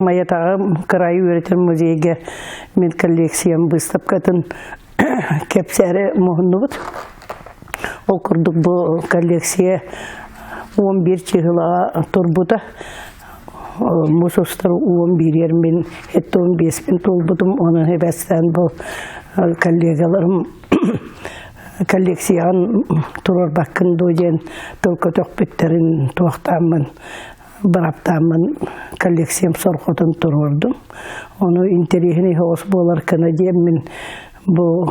Майатааҕы кыраайы үөрэтэр музейга мин коллекциям быыстапкатын кэпсээри муһуннубут. Ол курдук бу коллекция 11 чыһылаҕа турбута. Мус устар 11-ер мин 75-пин туолбутум, ону эбэстээн бу коллегаларым коллекцияҕын туруорбаккын дуо диэн тыл көтөхпүттэрин туохтааммын быраптааммын коллекциям сорҕотун туруордум. Ону интэриэһинэй соҕус буолар гына диэммин бу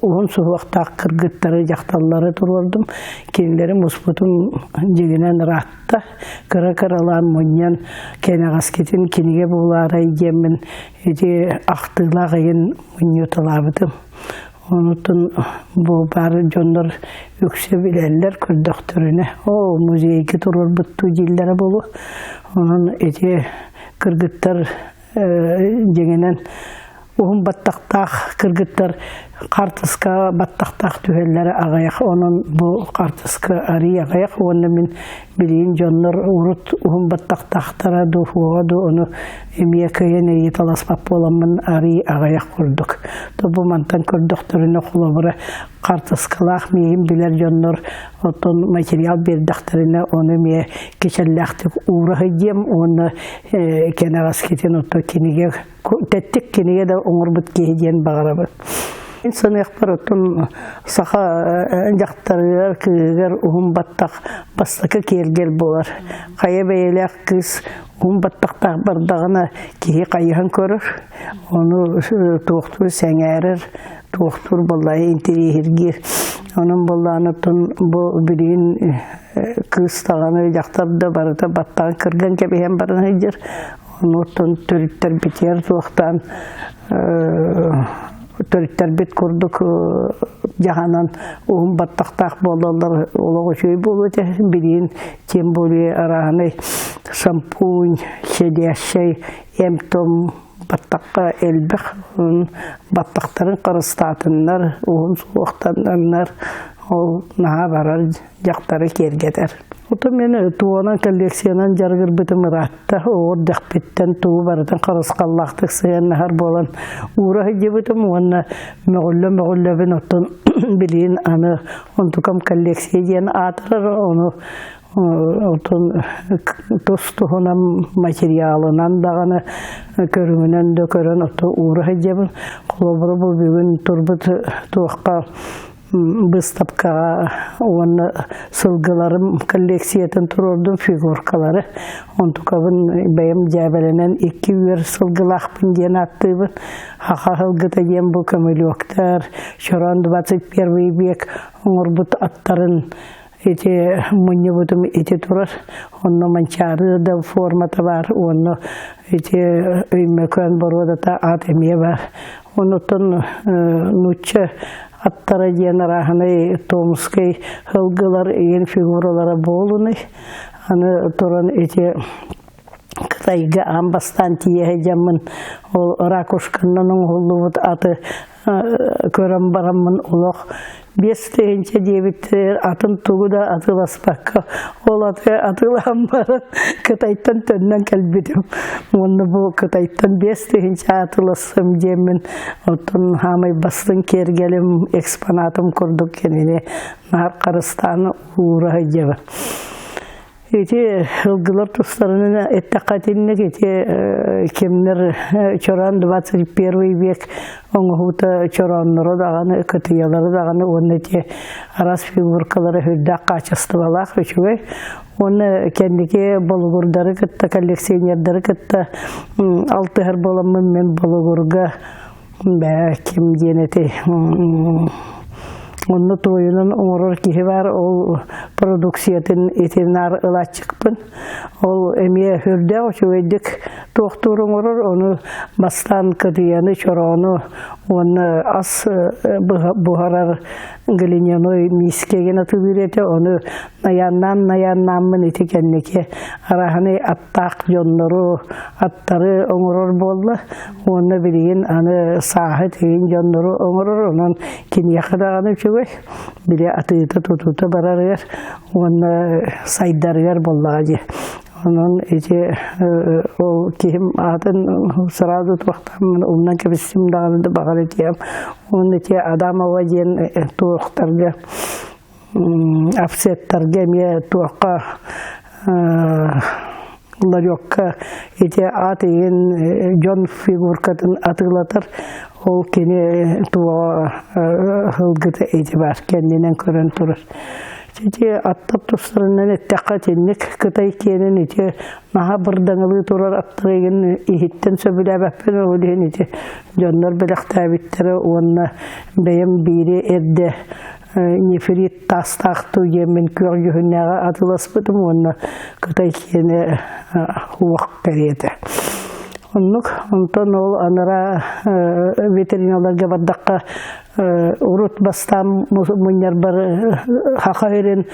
уһун суһуохтаах кыргыттары, дьахталлары туруордум. Кинилэри муспутум дьигинэн ыраатта. Кыра-кыралаан мунньан кэнэҕэскитин кинигэ буолаарай диэммин ити ахтыылаах ыйын мунньуталаабытым. Онутун бу баар дьоннор үксэ билэллэр көрдөхтөрүнэ, оо, музейга туруорбуттуу дииллэрэ буолуо. Онон ити кыргыттар дьиҥинэн уһун баттахтаах кыргыттар хаартыска баттахтаах түһэллэрэ аҕыйах. Онон бу хаартыска арыый аҕыйах уонна мин билигин дьоннор урут уһун баттахтаахтара дуу, суоҕа дуу, ону эмиэ кыайан ыйыталаспат буоламмын арыый аҕыйах курдук. То бу мантан көрдөхтөрүнэ холобура хаартыскалаах миигин билэр дьоннор оттон материал биэрдэхтэринэ ону эмиэ кичэллээхтик уура сылдьыам уонна кэнэҕэскитин оттон кинигэ тэттик кинигэ да оҥорбут киһи диэн баҕарабын. Мин саныахпар оттон саха дьахтарыгар, кыыһыгар уһун баттах бастакы киэргэл буолар. Хайа бэйэлээх кыыс уһун баттахтаах бардаҕына киһи хайыһан көрөр, ону туохтуур сэҥээрэр, туохтуур буоллаҕа интэриэһиргиир. Онон буоллаҕына оттон бу билигин кыыс даҕаны, дьахтар да барыта баттаҕын кырган кэбиһэн баран сылдьар. Онуоттан төрүттэрбитигэр туохтаан төрүттэрбит курдук дьаһанан уһун баттахтаах буолаллар олох үчүгэй буолуо этэ. Билигин тем более арааһынай шампунь, щадящай эмп-том баттахха элбэх баттахтарын харыстаатыннар, уһун суохтаннар ол наһаа барар дьахтары киэргэтэр. Отон мен туонан коллекциянан дьарыгырбытым ыраатта. Оҕор дэхпиттэн тугу барытын харысхаллаахтык сыһыаннаһар буолан уура сылдьыбытым уонна мөҕүллэ-мөҕүллэбин оттон билигин аны онтукам коллекция диэн аатырар ону оттон тус-туһунан материалынан даҕаны көрүҥүнэн да көрөн оттон уура сылдьабын. Холобура бу бүгүн турбут туохха быыстапкаҕа уонна сылгыларым коллекциятын туруордум фигуркалары. Онтукабын бэйэм дьээбэлэнэн икки үөр сылгылаахпын диэн ааттыыбын. Хаха сылгыта диэн бу көмүлүөктэр, Чороон 21 век оҥорбут аттарын ити мунньубутум ити турар. Онно Манчаары да формата баар, уонна ити Өймөкөөн боруодата ат эмиэ баар. Онуттан нуучча аттара диэн арааһынай Томскай сылгылар игин фигуралара буолунай. Аны туран ити Кытайга аан бастаан тиийэ сылдьаммын ол ракушканнан оҥоһуллубут аты көрөн бараммын олох 5000 диэбиттэр атын тугу да атыыласпакка ол аты атыылаһан баран Кытайтан төннөн кэлбитим уонна бу Кытайтан 5000 атыылассам диэммин оттон хаамай бастыҥ киэргэлим экспонатым курдук кинини наар харыстаан уура сылдьабын. Ити сылгылар тустарынан эттэххэ итинник ити кимнэр чороон 21 век оҥоһуута чороонноро даҕаны, кытыйалары даҕаны уонна ити араас фигуркалара сүрдээх хаачыстыбалаах үчүгэй. Уонна кэнники болугурдары кытта, коллекционердары кытта алтыһар буоламмын мин болугурга бээ ким диэн этэй онно туойунан оҥорор киһи баар ол продукциятын ити наар ылааччыкпын ол эмиэ сүрдээх үчүгэйдик туохтуур оҥорор ону бастаан кытыйаны чороону уонна ас буһарар глиняной миискэгин атыылыыр этэ ону Найааннаан найааннааммын ити кэнники арааһынай аттаах дьоннору, аттары оҥорор буолла уонна билигин аны сааһы тигин дьоннору оҥорор, онон киниэхэ даҕаны үчүгэй, били атыыта-тутуута барарыгар уонна сайдарыгар буоллаҕа дии. Онон ити ол киһим аатын сразу туохтааммын умнан кэбистим даҕаны да баҕар этиэм. Уонна ити Адамова диэн туохтарга офсеттарга эмиэ туохха ларекка ити аат иһин дьон фигуркатын атыылатар ол кини туоҕа ылгыта ити баар кэннинэн көрөн турар ити аттар тустарынан эттэххэ итинник кытай киэнин ити наһаа бырдаҥалыы турар аттарыгын иһиттэн сөбүлээбэппин ол иһин ити дьоннор бэлэхтээбиттэрэ уонна бэйэм биири эрдэ нефрит таастаах туу диэммин күөх дьүһүннээҕи атыыласпытым уонна кытай киэнэ уох кэриэтэ. Оннук онтон ол анараа ветериналарга бардахха урут бастаан мунньарбар хаха сирин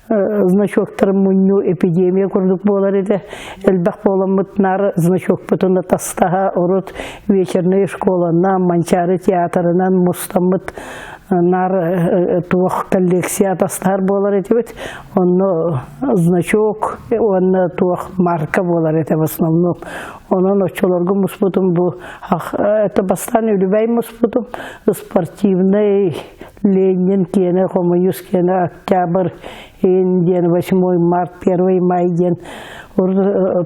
значоктарын мунньуу эпидемия курдук буолар этэ. Элбэх буоламмыт наар значокпутун тастаһа урут вечерная школанан, Манчаары театрынан мустаммыт наар туох коллекция атастаһар буолар этибит. Онно значок уонна туох марка буолар этэ в основном. Онон оччолорго муспутум бу это бастаан үлүбэй муспутум спортивный Ленин киэнэ, хомуньуус киэнэ, октябрь диэн 8 март, 1 май диэн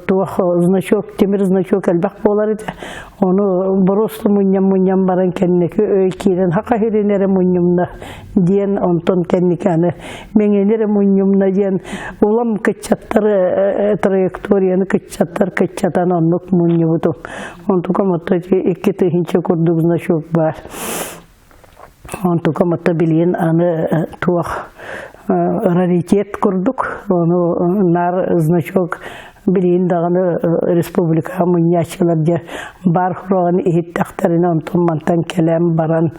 туох значок, тимир значок элбэх буолар этэ. Ону боруоста мунньан-мунньан баран кэнники өй киирэн хаха сирин эрэ мунньумна диэн онтон кэнники аны мэҥэни эрэ мунньумна диэн улам кыччаттар траекторияны кыччаттар кыччатан оннук мунньубутум. Онтукам отто 2000 курдук значок баар. Онтукам отто билигин аны туох раритет курдук, ону наар значок билигин даҕаны республикаҕа мунньааччылар дьэ баар хураҕын иһиттэхтэринэ онтон мантан кэлэн баран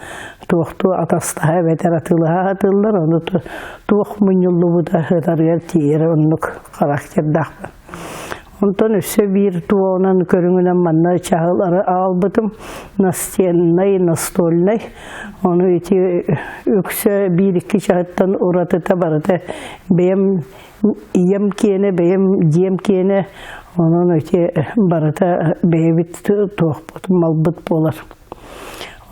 туохтуу атастаһа эбэтэр атыылаһа сатыыллар, ону туох мунньуллубута сытарыгар тиийэр оннук характердаахпын. Онтон өссө биир туонан көрүҥүнэн манна чаһылары аҕалбытым настеннай, настольнай. Ону ити үксэ биир-икки чаһыттан уратыта барыта бэйэм ийэм киэнэ, бэйэм дьиэм киэнэ, онон ити барыта бэйэбит туохпут, малбыт буолар.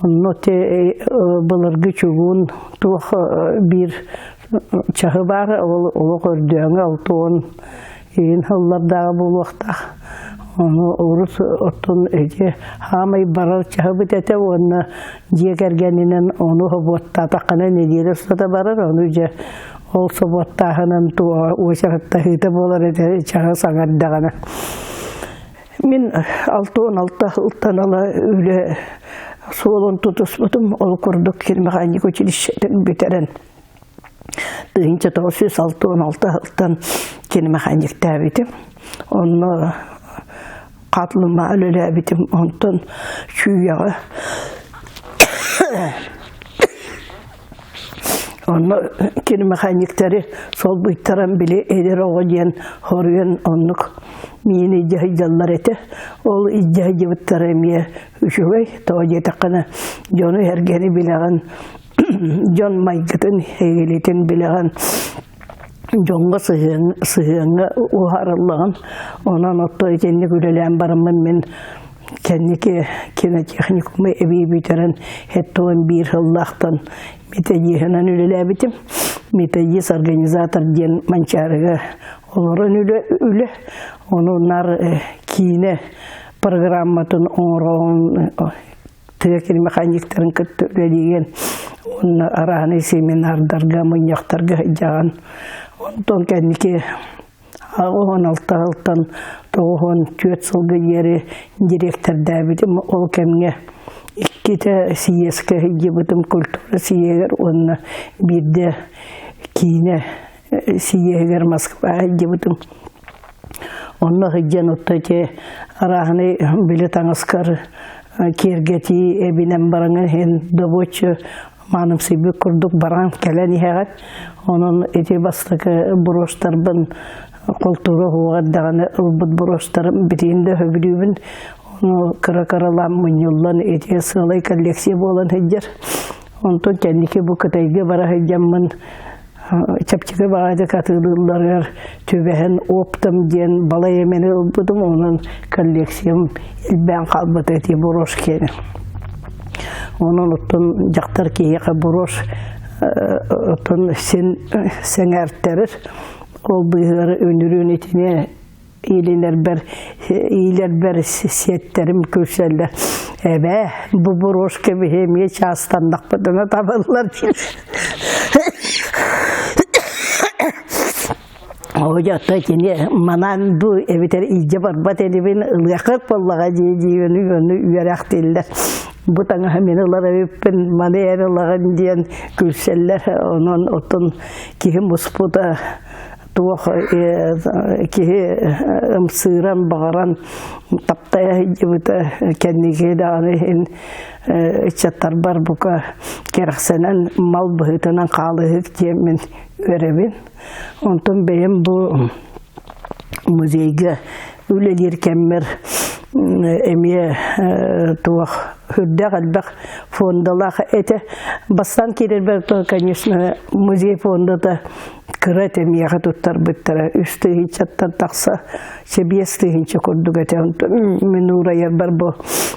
Онно ити былыргы чугуун туох биир чаһы баар, ол олох өрдөөҥө 60 иин сыллардааҕы буолуохтаах. Ону урут оттон ити хаамай барар чаһыбыт этэ уонна дьиэ кэргэнинэн ону собуоттаатаххына нэдиэлэ устата барар, ону дьэ ол собуоттааһынан туоҕа уочараттаһыыта буолар этэ чаһы саҥардаҕына. Мин 66 сылтан ыла үлэ суолун тутуспутум, ол курдук механик училищетын бүтэрэн 1966 сылтан киномеханиктаабитим. Онно хатлыма үлэлээбитим. Онтон Чүүйэҕэ Онно киномеханиктары солбуйтаран били эдэр оҕо диэн хоруйан оннук миин илдьэ сылдьаллар этэ. Ол илдьэ сылдьыбыттара эмиэ үчүгэй. Тоҕо диэтэххинэ дьону эргэни билэҕин, дьон майгытын, эйгэлитин билэҕин, дьоҥҥо сыһыан сыһыаҥҥа уһаарыллаҕын. Онон отто итинник үлэлээн бараммын мин кэнники кинотехникуму эбии бүтэрэн 71 сыллаахтан методиһынан үлэлээбитим. Методист организатор диэн Манчаарыга олорон үлэ, үлэ. Ону нар киинэ программатын оҥорон тыа механиктарын кытта үлэлиигин уонна араанай семинардарга, мунньахтарга сылдьаҕын. Онтон кэнники 86 сылтан 94 сылга диэри дириэктэрдээбитим. Ол кэмҥэ иккитэ съезкэ сылдьыбытым культура съеһигэр уонна биирдэ киинэ съеһигэр Москва сылдьыбытым. Онно сылдьан отто ити арааһынай били таҥаскар киэргэтии эбинэн бараҥын иһин добуоччу маанымсыйбыт курдук баран кэлэн иһэҕит. Онон ити бастакы брошторбын култуура уһуоҕа эрдэҕинэ ылбыт брошторым билигин да сөбүлүүбүн. Ону кыра-кыралаан мунньуллан ити сыалай коллекция буолан сылдьар. Онтон кэнники бу Кытайга бара сылдьаммын. Чэпчэки баҕайытык атыылыылларыгар түбэһэн оптом диэн балай эмэни ылбытым, онон коллекциям элбээн хаалбыта ити брошь киэнэ. Онон оттон дьахтар киһиэхэ брошь оттон син сэҥээртэрэр. Ол быыһыгар үнүрүүн итини иилинэрбэр иилэрбэр сиэттэрим күлсэллэр. Эбээ, бу брошка биһи эмиэ чаастаннахпытына табыллар диир. Оҕо кини манаан бу эбэтэр илдьэ барбат инибин ылыаххыт буоллаҕа дии дии ону үөрэхтииллэр. Бу таҥаһы мин ылар эбиппин, маны эр ылаҕын диэн күлсэллэр. Онон оттон киһи муспута туох киһи ымсыыран, баҕаран таптайа сылдьыбыта кэнники даҕаны иһин ыччаттарбар бука кэрэхсэнэн мал быһыытынан хаалыһык диэммин үөрэбин. Онтон бэйэм бу музейга үлэлиир кэммэр эмиэ туох үрдээх элбэх фондалаах этэ. Бастаан киирэрбэр, конечно, музей фондата кыра этэ миэхэ туттарбыттара 3 тыһыынчаттан тахса, 5 тыһыынча курдук этэ. Онтон мин уурайарбар бу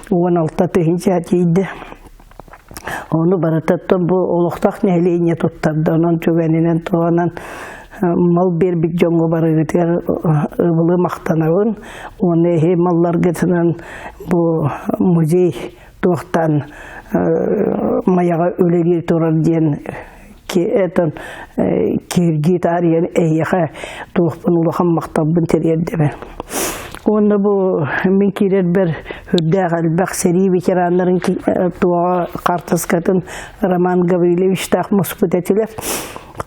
16 тыһыынча тиийдэ. Ону барытыттан бу олохтоох нэһилиэнньэ туттарда. Онон түгэнинэн туһанан мал биэрбит дьоҥҥо барыгытыгар ыбылы махтанабын. Уонна эһи малларгытынан бу музей туохтан Майаҕа үлэлии турар диэн этон кииргии таарыйан эһиэхэ туохпун улахан махталбын тириэрдэбин. Уонна бу мин киирэрбэр үрдээх элбэх сэрии ветераннарын туоҕа хаартыскатын Роман Гаврильевичтаах муспут этилэр.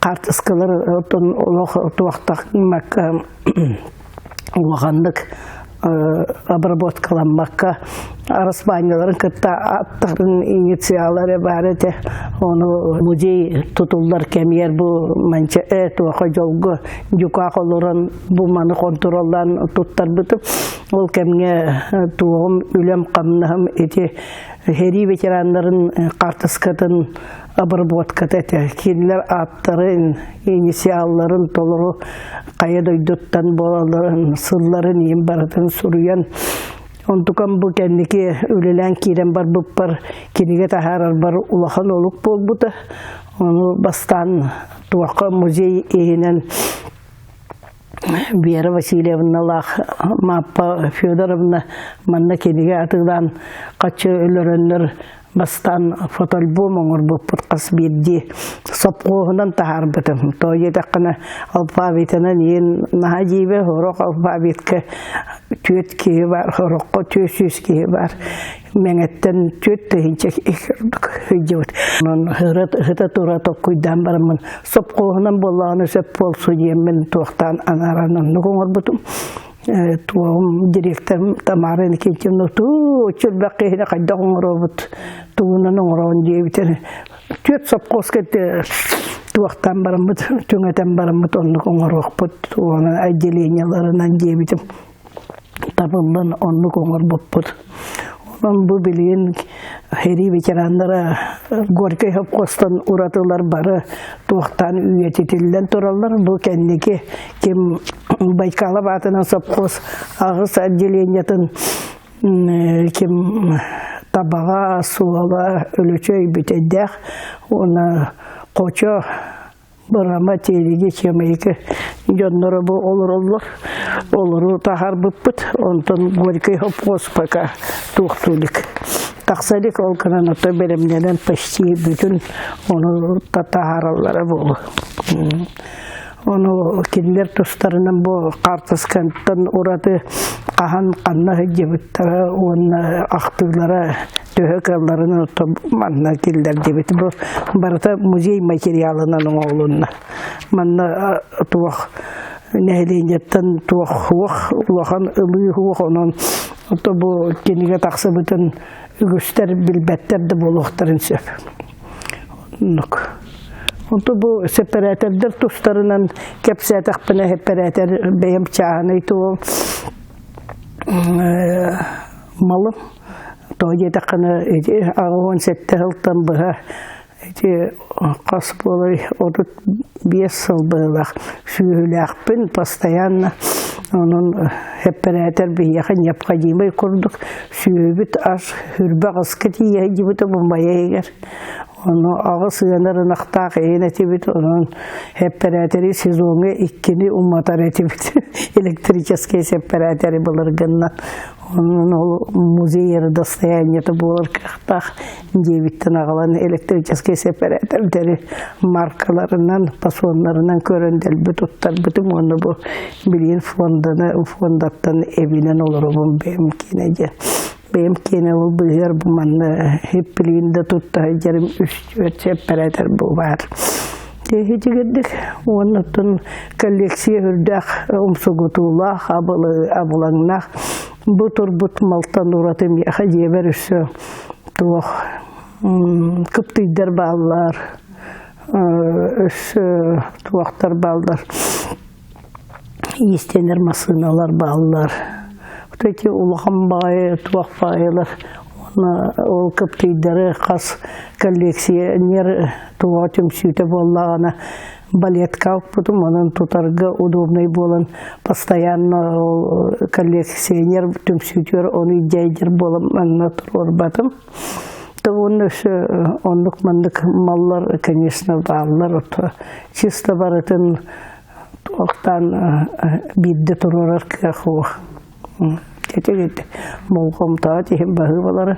Хаартыскалар оттон олох туохтах макка улаханнык обработкаламмакка араспаанньаларын кытта аттарын инициаллара баар этэ. Ону музей тутуллар кэмигэр бу манча туоха дьолго дьукаах олорон бу маны хонтуруоллаан туттарбытым. Ол кэмҥэ туоҕум үлэм-хамнаһым ити сэрии ветераннарын хаартыскатын обработката этэ. Кинилэр ааттарын, инициалларын толору хайа дойдуттан буолалларын, сылларын иһин барытын суруйан, онтукам бу кэнники үлэлээн киирэн барбыппар кинигэ таһаарарбар улахан олук буолбута. Ону бастаан туохха музей иһинэн Вера Васильевналаах Мааппа Федоровна манна кинигэ атыылаан хаччы өлөрөннөр бастаан фотоальбом оҥорбуппут хас биирдии сопхуоһунан таһаарбытым. Тоҕо диэтэххинэ алфавитынан иин наһаа дьиибэ сорох алфавитка түөрт киһи баар, сороххо 400 киһи баар. Мэҥэттэн 4000 курдук сылдьыбыт. Онон ыһыта тура токкуйдаан бараммын сопхуоһунан буоллаҕына сөп буолсу диэммин туохтаан анааран оннук оҥорбутум. Туоҕум директорым Тамара Никитична туу чөлбөх киһини хайдах оҥоробут тугунан оҥороҕун диэбитин түөрт сопхуоска туохтаан бараммыт түҥэтэн бараммыт оннук оҥоруохпут уонна отделениеларынан диэбитим табыллан оннук оҥорбуппут. Онон бу билигин сэрии ветераннара Горькай сопхуостан уратылар бары туохтаан үйэтитиллэн тураллар. Бу кэнники ким Байкалов аатынан сопхуос аҕыс отделениетын ким Табаҕа, Суола, Өлөчөй, Бүтэйдээх уонна Хочо Бырама Тиэлиги Чэмэйики дьонноро бу олороллор. Олору таһаарбыппыт. Онтон Горький сопхуос пока туохтуу илик. Тахса илик, ол гынан ото бэлэмнэнэн почти бүтүн ону таһаараллара буолуо. Ону кинилэр тустарынан бу хаартыскаттан ураты хаһан ханна сылдьыбыттара уонна ахтыылара төһө кыалларын манна киллэрдибит. Бу барыта музей материалынан оҥоһулунна. Манна туох нэһилиэнньэттэн туох суох, улахан ылыы суох, онон бу кинигэ тахсыбытын үгүстэр билбэттэр да буолуохтарын сөп. Оннук. Онто бу сэпэрээтэрдэр тустарынан кэпсээтэхпинэ сэпэрээтэр бэйэм чааһынай туом малым. Тоҕо диэтэххинэ, ити 87 сылтан быһа Ити хас буолай 35 сыл быһыылаах сүөһүлээхпин постоянно онон эппэрээтэр биһиэхэ необходимый курдук сүөһүбүт ас хүрбэх аска тиийэ сылдьыбыта бу Майа иһигэр. Ону аҕыс ыанар ынахтаах эйэн этибит, онон эппэрээтэри сезоҥҥа иккини уматар этибит. Электрическэй сэппэрээтэри былыргыннан. Онон ол музей эрэ достояниета буолар кыахтаах диэбиттэн аҕалан электрическэй сэппэрээтэри маркаларынан, пасоннарынан көрөн дэлби туттарбытым уонна бу билигин фонданы фондаттан эбинэн олоробун бэйэм киэнэ диэн. Бэйэм киэнэ ол быыһыгар бу манна хиппилиин да тутта сылдьарым үс түөрт сэппэрээтэр бу баар. Тиһитигирдик уонна оттон коллекция үрдээх умсугутуулаах, абылаҥнаах бу турбут малтан ураты миэхэ дьиэбэр өссө туох кыптыйдар бааллар, өссө туохтар бааллар, иистэнэр массыыналар бааллар. Вот эти улахан баҕайы туох баҕайылар уонна ол кыптыйдары хас коллекционер туоҕа түмсүүтэ буоллаҕына балетка укпутум, онон тутарга удобнай буолан постоянно ол коллекционер түмсүүтүгэр ону илдьэ буолан манна туруорбатым. Уонна өссө оннук маннык маллар, конечно, бааллар. Чисто барытын туохтаан биирдэ туруорар кыах суох. Ити болҕомтоҕо тиһин баһыыбалары.